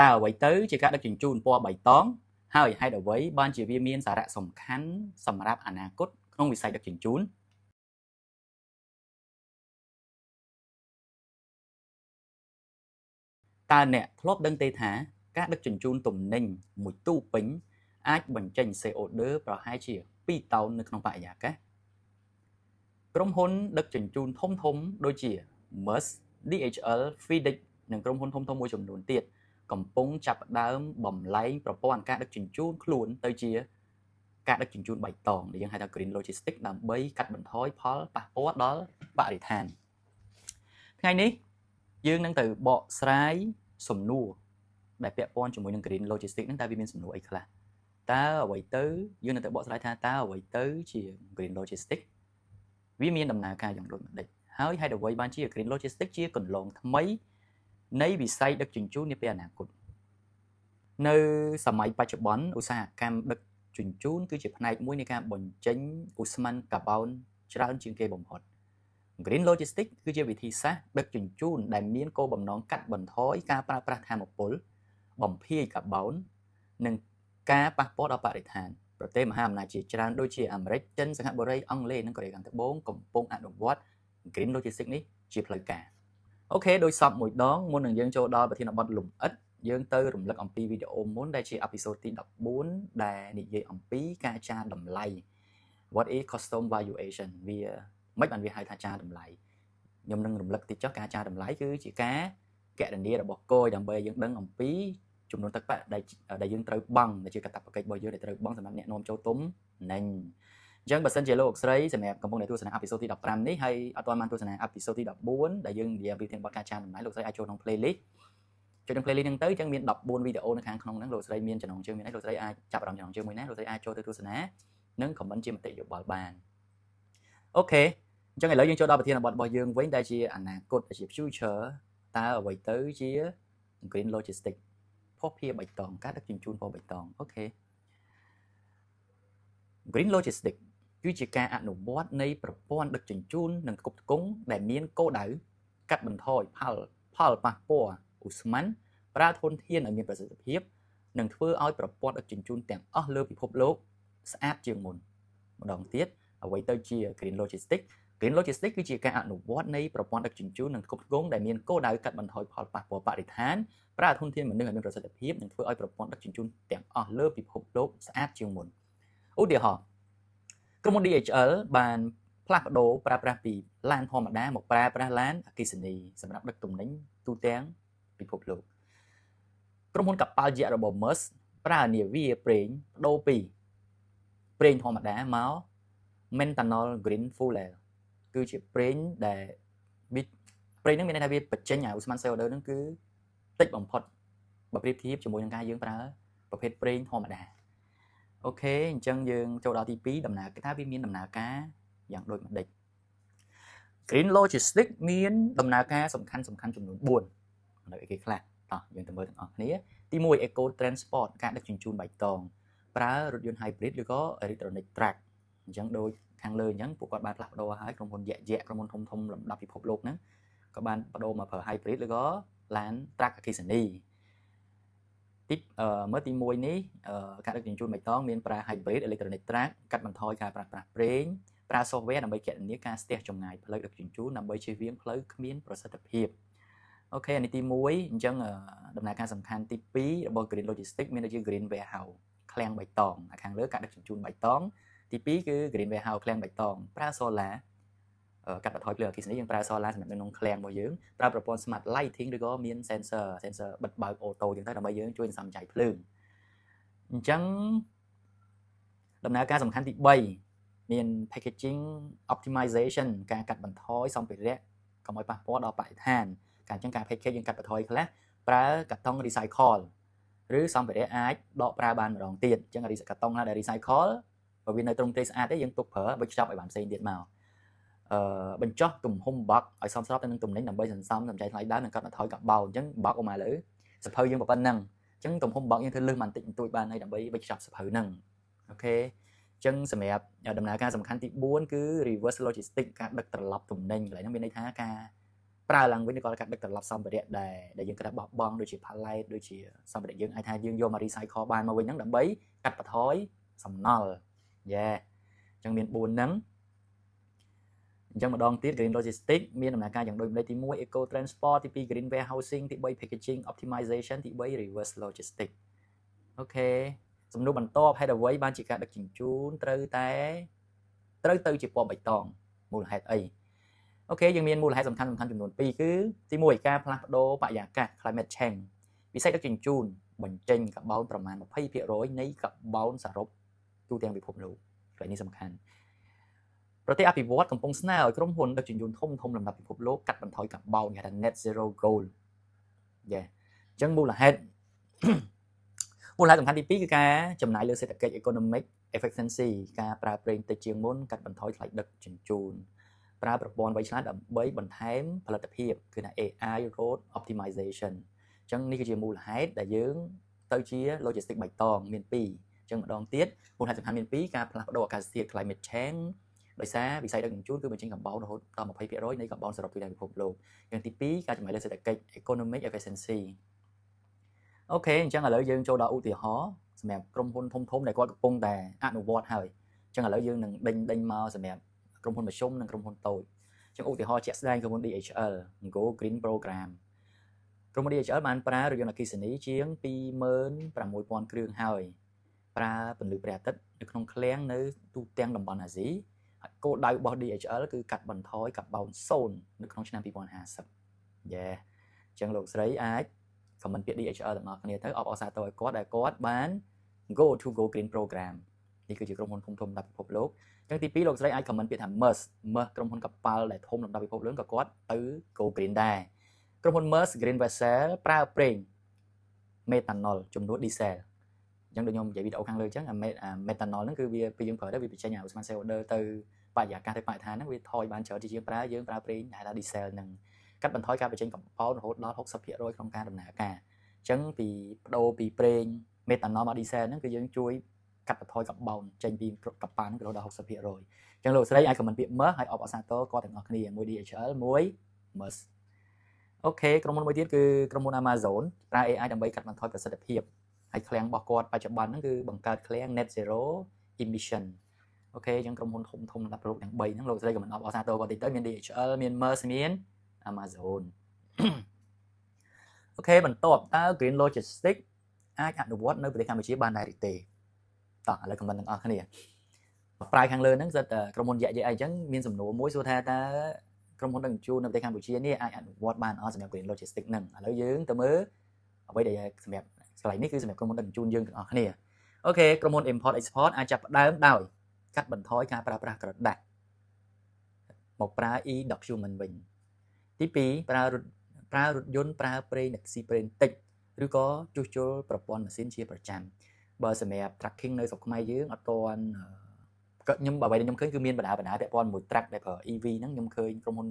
តើអ្វីទៅជាការដឹកជញ្ជូនពណ៌បៃតងហើយហេតុអ្វីបានជាវាមានសារៈសំខាន់សម្រាប់អនាគតក្នុងវិស័យដឹកជញ្ជូនតើអ្នកធ្លាប់ដឹងទេថាការដឹកជញ្ជូនទំនិញមួយទូពេញអាចបញ្ចេញ CO2 ប្រហែលជា2តោននៅក្នុងបរិយាកាសក្រុមហ៊ុនដឹកជញ្ជូនធំៗដូចជា Maersk, DHL, FedEx និងក្រុមហ៊ុនធំៗមួយចំនួនទៀតកំពុងចាប់ផ្ដើមបំលែងប្រព័ន្ធការដឹកជញ្ជូនខ្លួនទៅជាការដឹកជញ្ជូនបៃតងដែលយើងហៅថា Green Logistics ដើម្បីកាត់បន្ថយផលប៉ះពាល់ដល់បរិស្ថានថ្ងៃនេះយើងនឹងទៅបកស្រាយសំណួរដែលពាក់ព័ន្ធជាមួយនឹង Green Logistics ហ្នឹងតើវាមានសំណួរអីខ្លះតើអ្វីទៅយើងនឹងទៅបកស្រាយថាតើអ្វីទៅជា Green Logistics វាមានដំណើរការយ៉ាងដូចម្តេចហើយហេតុអ្វីបានជា Green Logistics ជាគន្លងថ្មីនៃវិស័យដឹកជញ្ជូននាពេលអនាគតនៅសម័យបច្ចុប្បន្នឧស្សាហកម្មដឹកជញ្ជូនគឺជាផ្នែកមួយនៃការបញ្ចេញឧស្ម័នកាបូនច្រើនជាងគេបំផុត Green Logistics គឺជាវិធីសាស្ត្រដឹកជញ្ជូនដែលមានគោលបំណងកាត់បន្ថយការប្រើប្រាស់ថាមពលបំភាយកាបូននិងការប៉ះពាល់ដល់បរិស្ថានប្រទេសមហាអំណាចជាច្រើនដូចជាអាមេរិកចិនសិង្ហបុរីអង់គ្លេសនិងកូរ៉េខាងត្បូងកំពុងអនុវត្ត Green Logistics នេះជាផ្លូវការអូខេដោយសពមួយដងមុននឹងយើងចូលដល់ប្រធានបទលម្អិតយើងទៅរំលឹកអំពីវីដេអូមុនដែលជាអេពីសូតទី14ដែលនិយាយអំពីការចារតម្លៃ What is custom valuation វាមិនបានវាហៅថាចារតម្លៃខ្ញុំនឹងរំលឹកតិចចុះការចារតម្លៃគឺជាការកណនារបស់គយដើម្បីយើងដឹងអំពីចំនួនទឹកប្រាក់ដែលយើងត្រូវបង់ដែលជាកាតព្វកិច្ចរបស់យើងដែលត្រូវបង់សម្រាប់អ្នកនាំចូលទំនិញអញ្ចឹងបើសិនជាលោកស្រីសម្រាប់កំពុងតែទស្សនាអេពីសូតទី15នេះហើយអត់ទាន់បានទស្សនាអេពីសូតទី14ដែលយើងនិយាយអំពីធានបទការចារតម្លៃលោកស្រីអាចចូលក្នុង playlist ចូលក្នុង playlist ហ្នឹងទៅអញ្ចឹងមាន14វីដេអូនៅខាងក្នុងហ្នឹងលោកស្រីមានចំណងជើងមានអីលោកស្រីអាចចាប់អារម្មណ៍ចំណងជើងមួយណាលោកស្រីអាចចូលទៅទស្សនានិង comment ជាមតិយោបល់បានអូខេអញ្ចឹងឥឡូវយើងចូលដល់ប្រធានបទរបស់យើងវិញដែលជាអនាគតដែលជា future តើអ្វីទៅជា Green Logistics ភស្តុភារបៃតងការដឹកជញ្ជូនពណ៌បៃតងអូខេ Green Logistics គឺជាការអនុវត្តនៃប្រព័ន្ធដឹកជញ្ជូននិងផ្គត់ផ្គង់ដែលមានគោលដៅកាត់បន្ថយផលប៉ះពាល់ឧស្ម័នប្រើធនធានឲ្យមានប្រសិទ្ធភាពនិងធ្វើឲ្យប្រព័ន្ធដឹកជញ្ជូនទាំងអស់លើពិភពលោកស្អាតជាងមុនម្ដងទៀតអ្វីទៅជា Green Logistics Green Logistics គឺជាការអនុវត្តនៃប្រព័ន្ធដឹកជញ្ជូននិងផ្គត់ផ្គង់ដែលមានគោលដៅកាត់បន្ថយផលប៉ះពាល់បរិស្ថានប្រើធនធានមនុស្សឲ្យមានប្រសិទ្ធភាពនិងធ្វើឲ្យប្រព័ន្ធដឹកជញ្ជូនទាំងអស់លើពិភពលោកស្អាតជាងមុនឧទាហរណ៍ក្រុមហ៊ុន DHL បានផ្លាស់ប្ដូរប្រើប្រាស់ពីឡានធម្មតាមកប្រើប្រាស់ឡានអគ្គិសនីសម្រាប់ដឹកទំនិញទូទាំងពិភពលោកក្រុមហ៊ុនកប៉ាល់យក្សរបស់ Maersk ប្រើនាវាប្រេងប្ដូរពីប្រេងធម្មតាមក Methanol Green Fuel គឺជាប្រេងដែលប្រេងហ្នឹងមានន័យថាវាបញ្ចេញឧស្ម័ន CO2 ហ្នឹងគឺតិចបំផុតបើប្រៀបធៀបជាមួយនឹងការយើងប្រើប្រភេទប្រេងធម្មតាអូខេអញ្ចឹងយើងចូលដល់ទី2ដំណើរថាវាមានដំណើរការយ៉ាងដូចម្ដេច Green Logistics មានដំណើរការសំខាន់ចំនួន4នៅអីគេខ្លះតោះយើងទៅមើលទាំងអស់គ្នាទី1 Eco Transport ការដឹកជញ្ជូនបៃតងប្រើរថយន្ត Hybrid ឬក៏ Electronic Truck អញ្ចឹងដូចខាងលើអញ្ចឹងពួកគាត់បានផ្លាស់ប្ដូរហើយក្រុមហ៊ុនយក្សក្រុមហ៊ុនធំៗលំដាប់ពិភពលោកហ្នឹងក៏បានប្ដូរមកប្រើ Hybrid ឬក៏ឡាន Truck អគ្គិសនីទីមើលទី1នេះការដឹកជញ្ជូនបៃតងមានប្រើ Hybrid Electronic Truck កាត់បន្ថយការប្រើប្រាស់ប្រេងប្រើ software ដើម្បីគណនាការស្ទះចម្ងាយផ្លូវដឹកជញ្ជូនដើម្បីជៀសវាងផ្លូវគ្មានប្រសិទ្ធភាពអូខេអានេះទី1អញ្ចឹងដំណើរការសំខាន់ទី2របស់ Green Logistics មានដូចជា Green Warehouse ឃ្លាំងបៃតងខាងលើការដឹកជញ្ជូនបៃតងទី2គឺ Green Warehouse ឃ្លាំងបៃតងប្រើ solar កាត់បន្ថយភ្លើងអគ្គិសនីយើងប្រើ solar សម្រាប់នៅក្នុងឃ្លាំងរបស់យើងប្រើប្រព័ន្ធ smart lighting ឬក៏មាន sensor បិទបើកអូតូអញ្ចឹងទៅដើម្បីយើងជួយសន្សំចាយភ្លើងអញ្ចឹងដំណើរការសំខាន់ទី3មាន packaging optimization ការកាត់បន្ថយសម្ភារៈកុំឲ្យប៉ះពាល់ដល់បរិស្ថានការអញ្ចឹងការ package យើងកាត់បន្ថយខ្លះប្រើកាតុង recycle ឬសម្ភារៈអាចដកប្រើបានម្ដងទៀតអញ្ចឹងកាតុងណាដែល recycle បើវានៅត្រង់ទេស្អាតទេយើងទុកប្រើបើខ្ចប់ឲ្យបានផ្សេងទៀតមកបញ្ចុះទំហំបក់ឲ្យសមស្របទៅនឹងទំនិញដើម្បីសន្សំសំចៃថ្លៃដើមនិងកាត់បន្ថយកាបូនអញ្ចឹងបក់អอกមកលើសភៅយើងប៉ុណ្ណឹងអញ្ចឹងទំហំបក់យើងធ្វើលើសបន្តិចបន្តួចបានហើយដើម្បីវេចខ្ចប់សភៅហ្នឹងអូខេអញ្ចឹងសម្រាប់ដំណើរការសំខាន់ទី4គឺ reverse logistics ការដឹកត្រឡប់ទំនិញកន្លែងហ្នឹងមានន័យថាការ ប្រើឡើងវិញឬក៏ការដឹកត្រឡប់សម្ភារៈដែលយើងគិតថាបោះបង់ដូចជា pallet ដូចជាសម្ភារៈយើងអាចថាយើងយកមក recycle បានមកវិញហ្នឹងដើម្បីកាត់បន្ថយសំណល់យេអញ្ចឹងមាន4ហ្នឹងអញ្ចឹងម្ដងទៀត Green Logistics មានដំណើរការយ៉ាងដូចម្តេចទី1 Eco Transport ទី2 Green Warehousing ទី3 Packaging Optimization ទី3 Reverse Logistics OK សំណួរបន្ទាប់ហេតុអ្វីបានជាការដឹកជញ្ជូនត្រូវទៅជាពណ៌បៃតងមូលហេតុអីOK យើងមានមូលហេតុសំខាន់សំខាន់ចំនួន2គឺទី1ការផ្លាស់ប្ដូរបរិយាកាស climate change វិស័យដឹកជញ្ជូនបញ្ចេញកាបូនប្រមាណ20%នៃកាបូនសរុបទូទាំងពិភពលោកកន្លែងនេះសំខាន់ប្រទេសអភិវឌ្ឍកំពុងស្នើឲ្យក្រុមហ៊ុនដឹកជញ្ជូនធំធំលំដាប់ពិភពលោកកាត់បន្ថយកាបូនគេហៅថា net zero goal យេអញ្ចឹងមូលហេតុសំខាន់ទី2គឺការចំណាយលើសេដ្ឋកិច្ច economic efficiency ការប្រើប្រេងតិចជាងមុនកាត់បន្ថយថ្លៃដឹកជញ្ជូនប្រើប្រព័ន្ធវៃឆ្លាតដើម្បីបន្ថែមផលិតភាពគឺថា AI road optimization អញ្ចឹងនេះគឺជាមូលហេតុដែលយើងទៅជា logistics បៃតងមាន2អញ្ចឹងម្ដងទៀតមូលហេតុសំខាន់មាន2ការផ្លាស់ប្ដូរអាកាសធាតុ climate change ដោយសារវិស័យដឹកជញ្ជូនគឺបញ្ចេញកាបូនរហូតដល់20%នៃកាបូនសរុបទូទាំងពិភពលោកយ៉ាងទី2ការចំណាយលើសេដ្ឋកិច្ច economic efficiency OK អញ្ចឹងឥឡូវយើងចូលដល់ឧទាហរណ៍សម្រាប់ក្រុមហ៊ុនធំៗដែលគាត់កំពុងតែអនុវត្តហើយអញ្ចឹងឥឡូវយើងនឹងដេញដេញមកសម្រាប់ក្រុមហ៊ុនមធ្យមនិងក្រុមហ៊ុនតូចអញ្ចឹងឧទាហរណ៍ជាក់ស្ដែងក្រុមហ៊ុន DHL Go Green Program ក្រុមហ៊ុន DHL បានប្រើរថយន្តអគ្គិសនីជាង26,000គ្រឿងហើយប្រើពន្លឺព្រះអាទិត្យនៅក្នុងឃ្លាំងនៅទូទាំងតំបន់អាស៊ីហើយគោលដៅរបស់ DHL គឺកាត់បន្ថយកាបូន0នៅក្នុងឆ្នាំ2050យេអញ្ចឹងលោកស្រីអាច comment ពាក្យ DHL ទាំងអស់គ្នាទៅអបអរសាទរឲ្យគាត់ដែលគាត់បាន go to go green program នេះគឺជាក្រុមហ៊ុនធំធំលំដាប់ពិភពលោកអញ្ចឹងទី2លោកស្រីអាច comment ពាក្យថា Maersk Maersk ក្រុមហ៊ុនកប៉ាល់ដែលធំលំដាប់ពិភពលោកក៏គាត់ទៅ go green ដែរក្រុមហ៊ុន Maersk Green Vessel ប្រើប្រេង methanol ជំនួស diesel អញ្ចឹងដូចខ្ញុំនិយាយវីដេអូខាងលើអញ្ចឹងអា methanol ហ្នឹងគឺវាពេលយើងប្រើទៅវាបញ្ចេញអាឧស្ម័ន CO2 ទៅបរិយាកាសទៅបរិស្ថានហ្នឹងវាថយបានច្រើនជាជាងប្រើយើងប្រើប្រេងហៅថា diesel ហ្នឹងកាត់បន្ថយការបញ្ចេញកាបូនរហូតដល់60%ក្នុងការដំណើរការអញ្ចឹងពីបដូរពីប្រេង methanol មក diesel ហ្នឹងគឺយើងជួយកាត់បន្ថយកាបូនចេញពីកប៉ាល់ហ្នឹងរហូតដល់60%អញ្ចឹងលោកស្រីអាច comment ពាក្យ Maersk ហើយអបអរសាទរគាត់ទាំងអស់គ្នាមួយ DHL មួយ Maersk OK ក្រុមហ៊ុនមួយទៀតគឺក្រុមហ៊ុន Amazon ប្រើ AI ដើម្បីកាត់បន្ថយប្រសិទ្ធភាពហើយឃ្លាំងរបស់គាត់បច្ចុប្បន្នហ្នឹងគឺបង្កើតឃ្លាំង net zero emission OK អញ្ចឹងក្រុមហ៊ុនធំធំលំដាប់លោកទាំង3ហ្នឹងលោកស្រីក៏មិនអបអរសាទរគាត់តិចទៅមាន DHL មាន Maersk មាន Amazon OK បន្ទាប់តើ Green Logistics អាចអនុវត្តនៅប្រទេសកម្ពុជាបានដែរឬទេតោះឥឡូវ comment ទាំងអស់គ្នាប្រាយខាងលើហ្នឹងសិតតែក្រុមហ៊ុនយៈយៈអីចឹងមានសំណួរមួយសួរថាតើក្រុមហ៊ុនដឹកជញ្ជូននៅប្រទេសកម្ពុជានេះអាចអនុវត្តបានអត់សម្រាប់ Green Logistics ហ្នឹងឥឡូវយើងទៅមើលអ្វីដែលសម្រាប់កន្លែងនេះគឺសម្រាប់ក្រុមហ៊ុនដឹកជញ្ជូនយើងទាំងអស់គ្នាOK ក្រុមហ៊ុន Import Export អាចចាប់ផ្ដើមដោយកាត់បន្ថយការប្រើប្រាស់ក្រដាសមកប្រើ e-document វិញទី2ប្រើរថយន្តប្រើប្រេងដឹកស៊ីប្រេងតិចឬក៏ជួសជុលប្រព័ន្ធម៉ាស៊ីនជាប្រចាំបើសម្រាប់ trucking នៅស្រុកខ្មែរយើងអត់ទាន់ក៏ខ្ញុំបើអ្វីដែលខ្ញុំឃើញគឺមានបណ្ដាបណ្ដាពាក់ព័ន្ធមួយ truck ដែលប្រើ EV ហ្នឹងខ្ញុំឃើញក្រុមហ៊ុន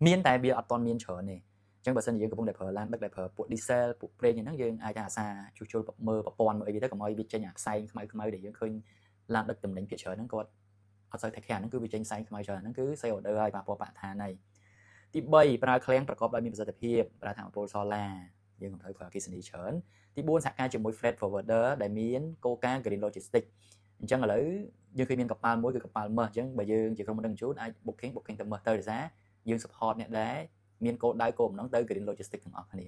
មានតែវាអត់ទាន់មានច្រើនទេអញ្ចឹងបើសិនជាយើងកំពុងតែប្រើឡានដឹកដែលប្រើពួក diesel ពួកប្រេងហ្នឹងយើងអាចថាអាសាជួសជុលមើលប្រព័ន្ធមើលអីវាទៅកុំឲ្យវាចេញអាផ្សែងខ្មៅខ្មៅដែលយើងឃើញឡានដឹកតំណែងភាគច្រើនហ្នឹងគាត់អត់សូវ take care ហ្នឹងគឺវាចេញផ្សែងខ្មៅច្រើនហ្នឹងគឺ CO2 ហើយប៉ះពាល់បរិស្ថានហើយទី3ប្រើឃ្លាំងប្រកបដោយមានប្រសិទ្ធភាពប្រើថាមពលសូឡាយើងកុំត្រូវប្រើអគ្គិសនីច្រើនទី4សហការជាមួយ freight forwarder ដែលមានគោលការណ៍ green logistics អញ្ចឹងឥឡូវយើងឃើញមានកប៉ាល់មួយគឺកប៉ាល់ Maersk អញ្ចឹងបើយើងជាក្រុមហ៊ុនដឹកជញ្ជូនអាច booking ទៅ Maersk ទៅដោយសារយើង support អ្នកដែរមានគោលដៅគោលបំណងទៅ green logistics ទាំងអស់គ្នា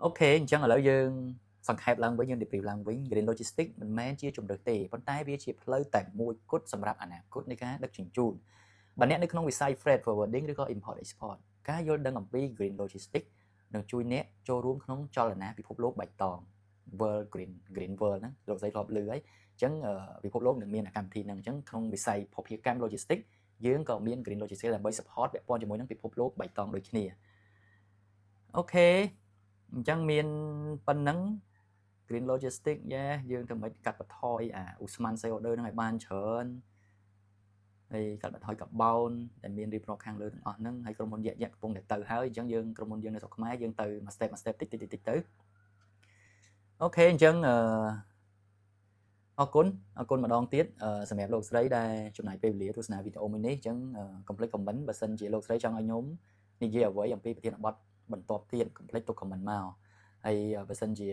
OK អញ្ចឹងឥឡូវយើងសង្ខេបឡើងវិញយើង debrief ឡើងវិញ green logistics មិនមែនជាជំរើសទេប៉ុន្តែវាជាផ្លូវតែមួយគត់សម្រាប់អនាគតនៃការដឹកជញ្ជូនបើអ្នកនៅក្នុងវិស័យ freight forwarding ឬក៏ import export ការយល់ដឹងអំពី green logistics នឹងជួយអ្នកចូលរួមក្នុងចលនាពិភពលោកបៃតង World Green Green World ហ្នឹងលោកស្រីធ្លាប់ឮហើយអញ្ចឹងពិភពលោកនឹងមានកម្មវិធីហ្នឹងអញ្ចឹងក្នុងវិស័យភស្តុភារកម្ម logistics យើងក៏មាន green logistics ដើម្បី support ពាក់ព័ន្ធជាមួយនឹងពិភពលោកបៃតងដូចគ្នាOK អញ្ចឹងមានប៉ុណ្ណឹង green logistics យេយើងធ្វើម៉េចកាត់បន្ថយអាឧស្ម័ន CO2 ហ្នឹងឲ្យបានច្រើនហើយកាត់បន្ថយកាបូនដែលមានរៀបរាប់ខាងលើទាំងអស់ហ្នឹងហើយក្រុមហ៊ុនយៈយៈកំពុងតែទៅហើយអញ្ចឹងយើងក្រុមហ៊ុនយើងនៅស្រុកខ្មែរយើងទៅមួយ step មួយ step តិចតិចតិចទៅOK អញ្ចឹងអឺ អរគុណ អរគុណម្ដងទៀតសម្រាប់លោកស្រីដែលចំណាយពេលវេលាទស្សនាវីដេអូមួយនេះ។ អញ្ចឹងកុំភ្លេច comment បើសិនជាលោកស្រីចង់ឲ្យខ្ញុំនិយាយអ្វីអំពីប្រធានបទបន្ទាប់ទៀត កុំភ្លេចទុក comment មក។ ហើយបើសិនជា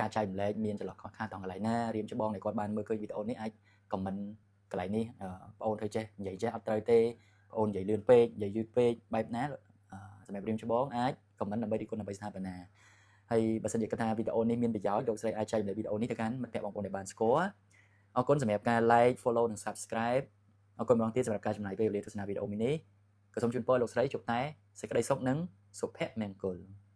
ការចែកម្លែកមានចន្លោះខ្វះខាតត្រង់កន្លែងណា រៀមច្បងដែលគាត់បានមើលឃើញវីដេអូនេះអាច comment កន្លែងនេះ បងអូនធ្វើចេះនិយាយចេះអត់ត្រូវទេ បងអូននិយាយលឿនពេក និយាយយឺតពេកបែបណា សម្រាប់រៀមច្បងអាច comment ដើម្បីរិះគន់ ដើម្បីស្ថាបនា។ ហើយបើសិនជាគិតថាវីដេអូនេះមានប្រយោជន៍ លោកស្រីអាចចែកម្លែកវីដេអូនេះទៅកាន់មិត្តភ័ក្តិបងប្អូនដែលបានស្គាល់។ អរគុណសម្រាប់ការ like follow និង subscribe។ អរគុណម្ដងទៀតសម្រាប់ការចំណាយពេលវេលាទស្សនាវីដេអូមួយនេះ។ ក៏សូមជូនពរលោកស្រីជួបតែសេចក្តីសុខនិងសុភមង្គល។